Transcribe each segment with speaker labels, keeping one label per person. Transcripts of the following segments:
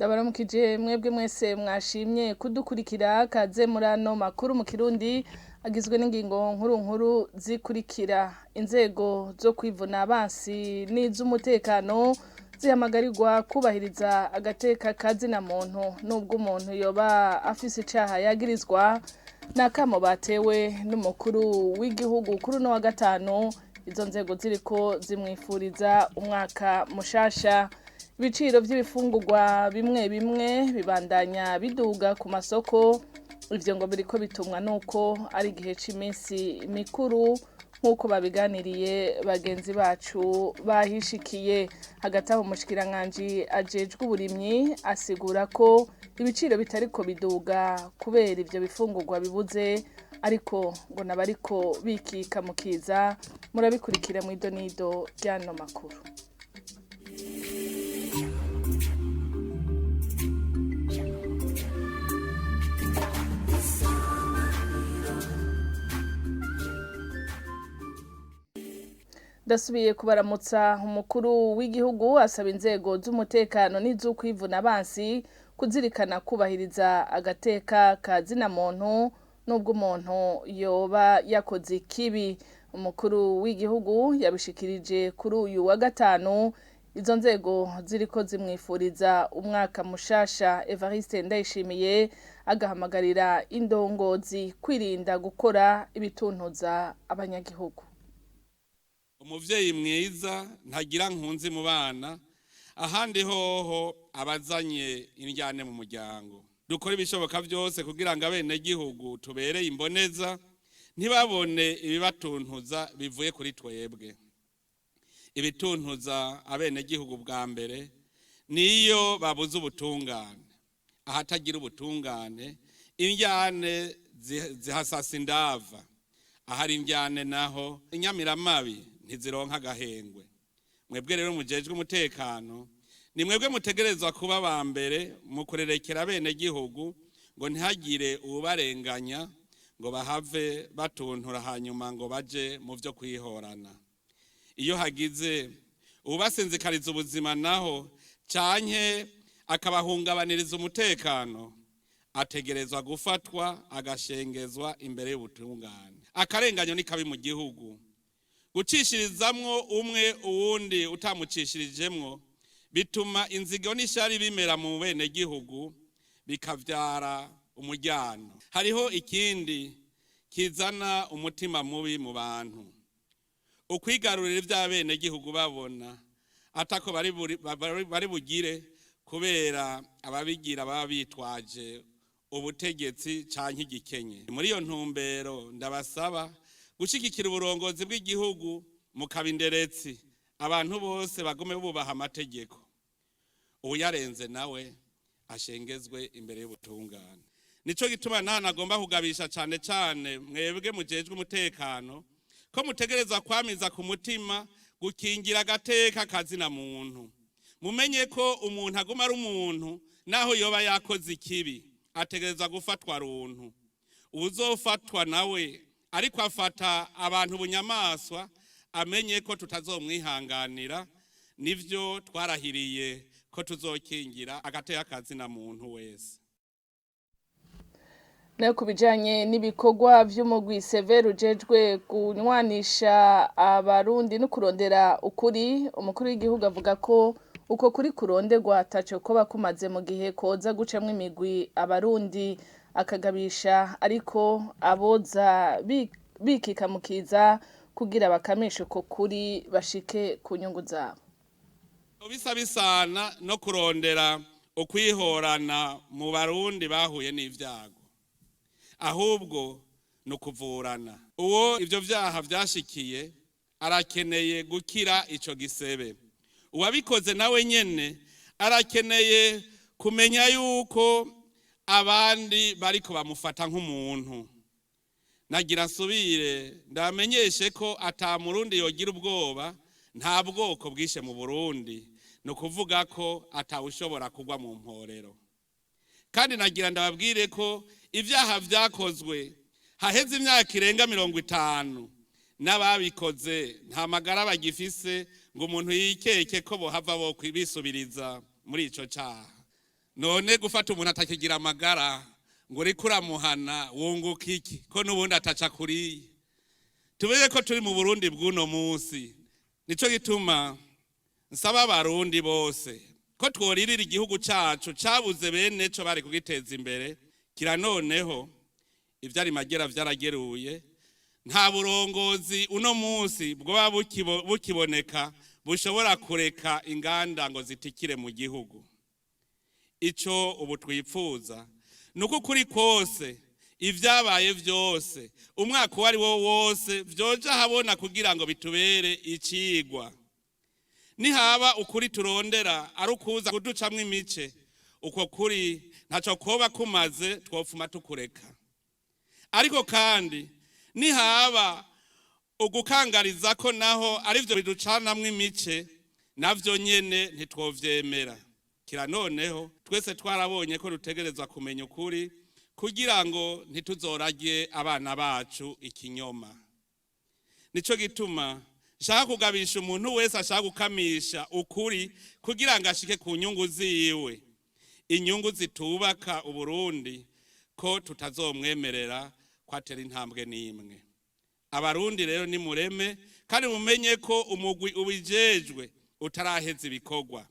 Speaker 1: Ndabaramukije mwebwe mwese mwashimye kudukurikira kaze muri ano makuru mu Kirundi agizwe n'ingingo nkuru nkuru zikurikira: inzego zo kwivuna abansi n'iz'umutekano zihamagarirwa kubahiriza agateka kazina muntu nubwo umuntu yoba afise icaha yagirizwa n'akamo batewe n'umukuru w'igihugu kuri uno wa gatanu. Izo nzego ziriko zimwifuriza umwaka mushasha. Ibiciro vy'ibifungurwa bimwe bimwe bibandanya biduga ku masoko, ivyo ngo biriko bitumwa nuko ari igihe c'iminsi mikuru, nk'uko babiganiriye bagenzi bacu bahishikiye. Hagati aho, umushikiranganji ajejwe uburimyi asigura ko ibiciro bitariko biduga kubera ivyo bifungurwa bibuze, ariko ngo nabariko bikika mu kiza. Murabikurikira mw'idonido ry'ano makuru. Ndasubiye kubaramutsa. Umukuru w'igihugu asaba inzego z'umutekano n'iz'ukwivuna abansi kuzirikana kubahiriza agateka ka zina muntu nubwo umuntu yoba yakoze ikibi. Umukuru w'igihugu yabishikirije kuri uyu wa gatanu izo nzego ziriko zimwifuriza umwaka mushasha. Evariste Ndayishimiye agahamagarira indongozi kwirinda gukora ibituntuza abanyagihugu.
Speaker 2: Umuvyeyi mwiza ntagira nkunzi mu bana, ahandi hoho abazanye indyane mu muryango. Dukora ibishoboka byose kugira ngo abenegihugu tubereye imboneza ntibabone ibibatuntuza bivuye kuri twebwe. Ibituntuza abenegihugu bwa mbere niyo babuze ubutungane. Ahatagira ubutungane, indyane zihasasa indava. Ahari indyane naho, inyamiramabi ntizironka agahengwe. Mwebwe rero mujejwe umutekano, ni mwebwe mutegerezwa kuba ba mbere mu kurerekera abenegihugu ngo ntihagire uwubarenganya, ngo bahave batuntura, hanyuma ngo baje mu vyo kwihorana. Iyo hagize uwubasinzikariza ubuzima naho, canke akabahungabaniriza umutekano, ategerezwa gufatwa agashengezwa imbere y'ubutungane. Akarenganyo ni kabi mu gihugu. Gucishirizamwo umwe uwundi utamucishirijemwo bituma inzigo n'ishari bimera mu benegihugu, bikavyara umujyano. Hariho ikindi kizana umutima mubi mu bantu: ukwigarurira ivy'abenegihugu babona atako bari bugire, kubera ababigira baba bitwaje ubutegetsi canke igikenye. Muri iyo ntumbero, ndabasaba gushigikira uburongozi bw'igihugu mukaba inderetsi, abantu bose bagume bubaha amategeko, uwuyarenze nawe ashengezwe imbere y'ubutungane. Nico gituma nana agomba kugabisha cane cane mwebwe mujejwe umutekano ko mutegerezwa kwamiza ku mutima gukingira agateka kazina muntu. Mumenye ko umuntu aguma ari umuntu naho yoba yakoze ikibi, ategerezwa gufatwa runtu. Uwuzofatwa nawe ariko afata abantu bunyamaswa, amenye ko tutazomwihanganira. Nivyo twarahiriye ko tuzokingira agateka kazina muntu wese.
Speaker 1: Nayo ku bijanye n'ibikorwa vy'umugwi Severe ujejwe kunywanisha Abarundi no kurondera ukuri, umukuru w'igihugu avuga ko uko kuri kuronderwa ataco koba kumaze mu gihe koza gucamwo imigwi Abarundi. Akagabisha ariko aboza bikika mu kiza kugira bakamishe uko kuri bashike ku nyungu zabo.
Speaker 2: Bisa bisana no kurondera ukwihorana mu Barundi bahuye n'ivyago, ahubwo ni ukuvurana. Uwo ivyo vyaha vyashikiye arakeneye gukira ico gisebe. Uwabikoze nawe nyene arakeneye kumenya yuko abandi bariko bamufata nk'umuntu. Nagira nsubire ndamenyeshe ko ata Murundi yogira ubwoba. Nta bwoko bwishe mu Burundi, ni ukuvuga ko atawushobora kugwa mu mporero. Kandi nagira ndababwire ko ibyaha vyakozwe haheze imyaka irenga 50, n'ababikoze nta magara bagifise ngo umuntu yikeke ko bohava bo bisubiriza muri ico caha. None gufata umuntu atakigira amagara ngo uriko uramuhana wunguka iki ko n'ubundi ataca kuriye? Tumenye ko turi mu Burundi bw'uno munsi. Nico gituma nsaba abarundi bose ko tworirira igihugu cacu cabuze bene co bari kugiteza imbere. Kira noneho ivyari magera vyarageruye, nta burongozi uno munsi bwoba bukiboneka bushobora kureka inganda ngo zitikire mu gihugu. Ico ubu twipfuza nuko ukuri kose, ivyabaye vyose, umwaka uwo ari wo wose, vyoja habona kugira ngo bitubere icigwa. Nihaba ukuri turondera ari ukuza kuducamwo imice, uko kuri ntaco koba kumaze, twofuma tukureka. Ariko kandi nihaba ugukangariza ko naho arivyo biducanamwo imice, navyo nyene ntitwovyemera. Kira noneho twese twarabonye ko dutegerezwa kumenya ukuri kugira ngo ntituzorage abana bacu ikinyoma. Nico gituma nshaka kugabisha umuntu wese ashaka gukamisha ukuri kugira ngo ashike ku nyungu ziwe, inyungu zitubaka Uburundi, ko tutazomwemerera kwatera intambwe n'imwe. Abarundi rero ni mureme kandi mumenye ko umugwi ubijejwe utaraheza ibikorwa,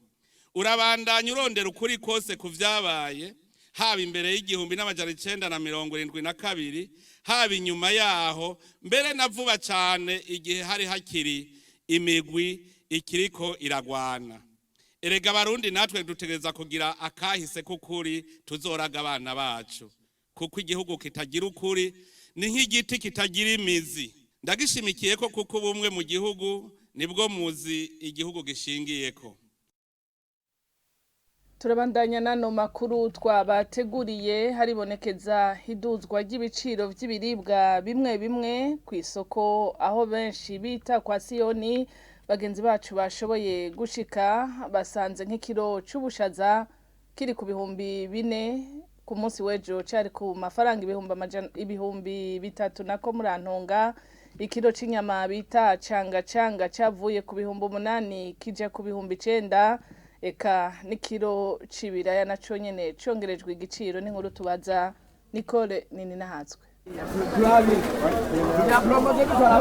Speaker 2: urabandanya urondera ukuri kose ku vyabaye, haba imbere y'1972, haba inyuma yaho, mbere na vuba cane igihe hari hakiri imigwi ikiriko iragwana. Erega abarundi natwe dutegereza kugira akahise k'ukuri tuzoraga abana bacu, kuko igihugu kitagira ukuri ni nk'igiti kitagira imizi. Ndagishimikiye ko kuko ubumwe mu gihugu nibwo muzi igihugu gishingiyeko.
Speaker 1: Turabandanya n'ano makuru twabateguriye. Haribonekeza iduzwa ry'ibiciro vy'ibiribwa bimwe bimwe ku isoko aho benshi bita kwa Siyoni. Bagenzi bacu bashoboye gushika basanze nk'ikiro c'ubushaza kiri ku 4000, ku munsi w'ejo cari ku mafaranga 3000 nako murantunga. Ikiro c'inyama bita canga canga cavuye ku 8000 kija ku 9000, eka n'ikiro c'ibiraya naco nyene congerejwe igiciro. N'inkuru tubaza Nicole Nininahazwe.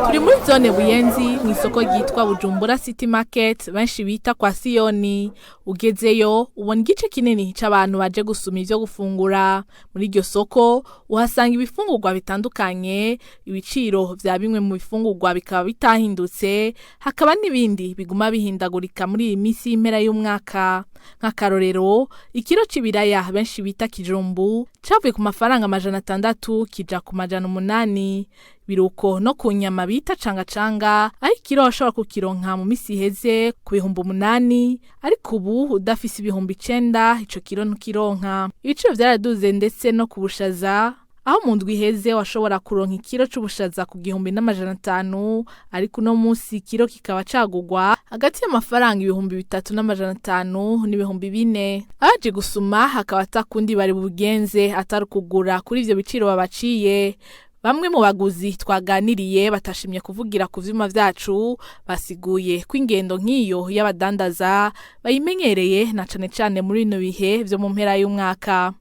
Speaker 3: Turi muri zone Buyenzi mu isoko ryitwa Bujumbura City Market benshi bita kwa Siyoni. Ugezeyo ubona igice kinini c'abantu baje gusuma ivyo gufungura. Muri iryo soko uhasanga ibifungurwa bitandukanye, ibiciro vya bimwe mu bifungurwa bikaba bitahindutse, hakaba n'ibindi biguma bihindagurika muri iyi misi y'impera y'umwaka. Nk'akarorero, ikiro c'ibiraya benshi bita kijumbu cavuye ku mafaranga 600 kija ku 800. Biruko no ku nyama bita cangacanga, aho ikiro washobora kukironka mu misi iheze ku 8000, ariko ubu udafise 9000 ico kiro ntukironka. Ibiciro vyaraduze ndetse no ku bushaza, aho mu ndwi iheze washobora kuronka ikiro c'ubushaza ku 1500, ariko uno munsi ikiro kikaba cagugwa hagati y'amafaranga 3500 n'4000. Abaje gusuma hakaba atakundi bari bugenze atari kugura kuri ivyo biciro babaciye. Bamwe mu baguzi twaganiriye batashimye kuvugira ku vyuma vyacu basiguye ko ingendo nk'iyo y'abadandaza bayimenyereye, na cane cane muri bino bihe vyo mu mpera y'umwaka.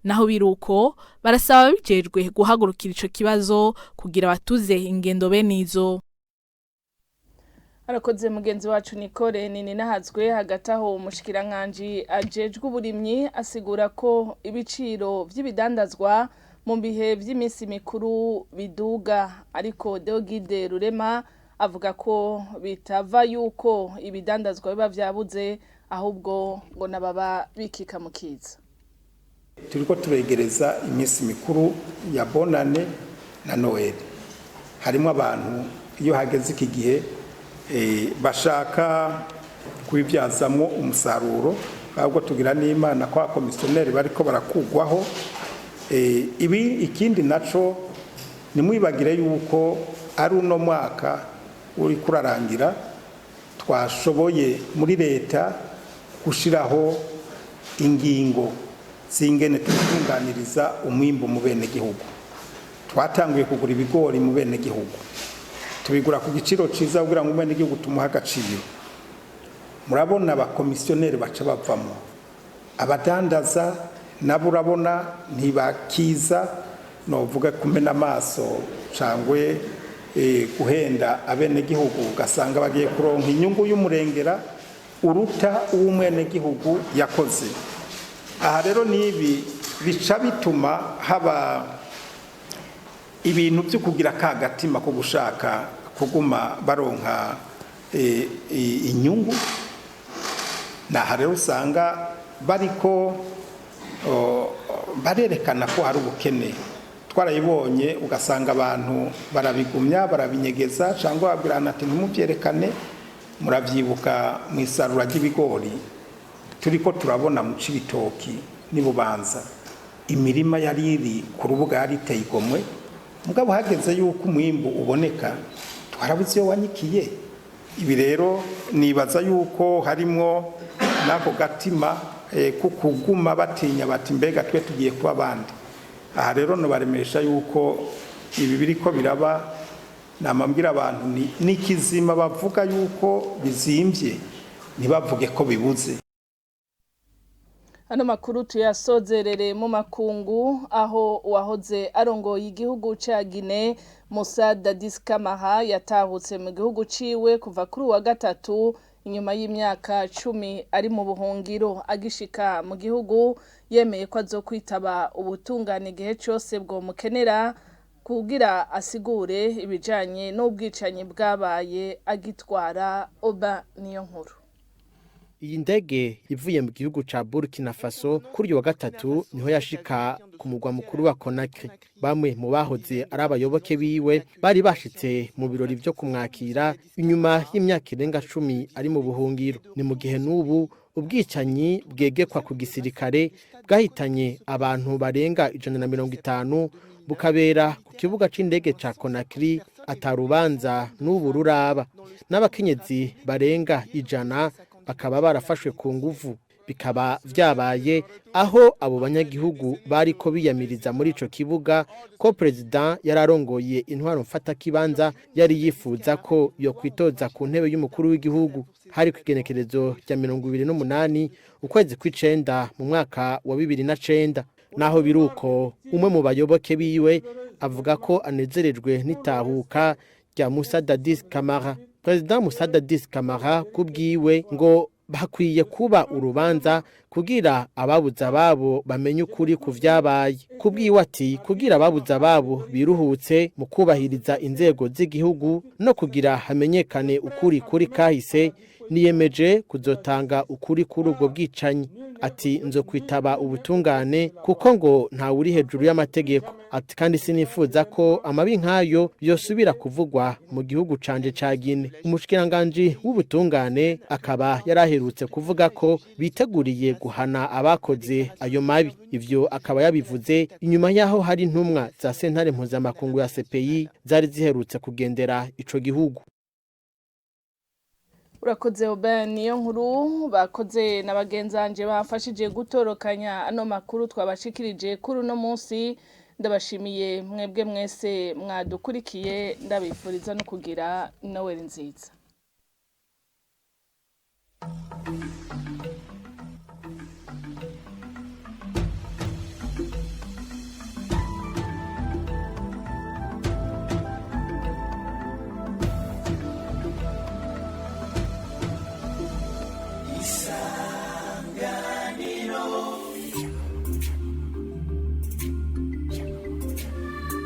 Speaker 3: Naho biruko, barasaba ababijejwe guhagurukira ico kibazo kugira batuze ingendo bene izo.
Speaker 1: Arakoze mugenzi wacu Nicole Nininahazwe. Hagati aho umushikiranganji ajejwe uburimyi asigura ko ibiciro vy'ibidandazwa mu bihe vy'iminsi mikuru biduga, ariko Deogide Rurema avuga ko bitava yuko ibidandazwa biba vyabuze, ahubwo ngo nababa bikika mu kiza.
Speaker 4: Turiko turegereza iminsi mikuru ya Bonane na Noel. Harimo abantu iyo hageze iki gihe bashaka kubibyazamwo umusaruro, ahubwo tugira n'Imana ko abakomisiyoneri bariko barakugwaho. Ibi ikindi naco, nimwibagire yuko ari uno mwaka uri kurarangira twashoboye muri leta gushiraho ingingo zingene tutunganiriza umwimbu mu bene gihugu. Twatanguye kugura ibigori mu bene gihugu, tubigura ku giciro ciza kugira ngo umwene gihugu tumuhe agaciro. Murabona abakomisiyoneri baca bavamo. Abadandaza nabo urabona ntibakiza, novuga kumena amaso cangwe guhenda abenegihugu, ugasanga bagiye kuronka inyungu y'umurengera uruta uw'umwenegihugu yakoze. Aha rero n'ibi bica bituma haba ibintu byo kugira ka gatima ko gushaka kuguma baronka inyungu. Naha rero usanga bariko barerekana ko hari ubukene, twarayibonye, ugasanga abantu barabigumya, barabinyegeza cyangwa babwirana ati ntimubyerekane. Murabyibuka mu isarura ry'ibigori turiko turabona mu Cibitoki n'ibubanza, imirima yari iri ku rubuga yari iteye igomwe, mugabo hageze yuko umwimbu uboneka twarabuze iyo wanyikiye. Ibi rero nibaza yuko harimwo n'ako gatima ko kuguma batinya bati mbega twe tugiye kuba abandi. Aha rero nobaremesha yuko ibi biriko biraba, namambwira abantu ni kizima bavuga yuko bizimvye, ntibavuge ko bibuze.
Speaker 1: Ano makuru tuyasozerere mu makungu, aho uwahoze arongoye igihugu ca Guinea, Moussa Dadis Camara, yatahutse mu gihugu ciwe kuva kuri uwa gatatu inyuma y'imyaka 10 ari mu buhungiro. Agishika mu gihugu yemeye ko azokwitaba ubutungane igihe cose bwomukenera kugira asigure ibijanye n'ubwicanyi bwabaye agitwara. Oba niyo nkuru.
Speaker 5: Iyi ndege ivuye mu gihugu ca Burkina Faso kuri uyu wa gatatu niho yashika ku mugwa mukuru wa Conakry. Bamwe mu bahoze ari abayoboke biwe bari bashitse mu birori vyo kumwakira inyuma y'imyaka irenga 10 ari mu buhungiro. Ni mu gihe n'ubu ubwicanyi bwegekwa ku gisirikare bwahitanye abantu barenga 150 bukabera ku kibuga c'indege ca Conakry atarubanza n'ubu ruraba, n'abakenyezi barenga 100 bakaba barafashwe ku nguvu, bikaba vyabaye aho abo banyagihugu bariko biyamiriza muri ico kibuga ko president yararongoye intwaro mfatakibanza yari yifuza ko yo kwitoza ku ntebe y'umukuru w'igihugu. Hari ku igenekerezo rya 28 ukwezi kw'icenda mu mwaka wa 2009. Naho biruko, umwe mu bayoboke biwe avuga ko anezerejwe n'itahuka rya Moussa Dadis Camara. President Moussa Dadis Camara kubwiwe ngo hakwiye kuba urubanza kugira ababuze ababo bamenye ukuri ku vyabaye. Kubwiwe ati kugira ababuze ababo biruhutse mu kubahiriza inzego z'igihugu no kugira hamenyekane ukuri kuri kahise, niyemeje kuzotanga ukuri kuri ubwo bwicanyi. Ati nzokwitaba ubutungane kuko ngo ntawe uri hejuru y'amategeko. Ati kandi sinifuza ko amabi nk'ayo yosubira kuvugwa mu gihugu canje ca Guinea. Umushikiranganji w'ubutungane akaba yaraherutse kuvuga ko biteguriye guhana abakoze ayo mabi. Ivyo akaba yabivuze inyuma y'aho hari intumwa za sentare mpuzamakungu ya CPI zari ziherutse kugendera ico gihugu.
Speaker 1: Urakoze Oben niyo nkuru. Bakoze na bagenzanje bafashije gutorokanya ano makuru twabashikirije kuri uno munsi. Ndabashimiye mwebwe mwese mwadukurikiye, ndabifuriza no kugira Noel nziza.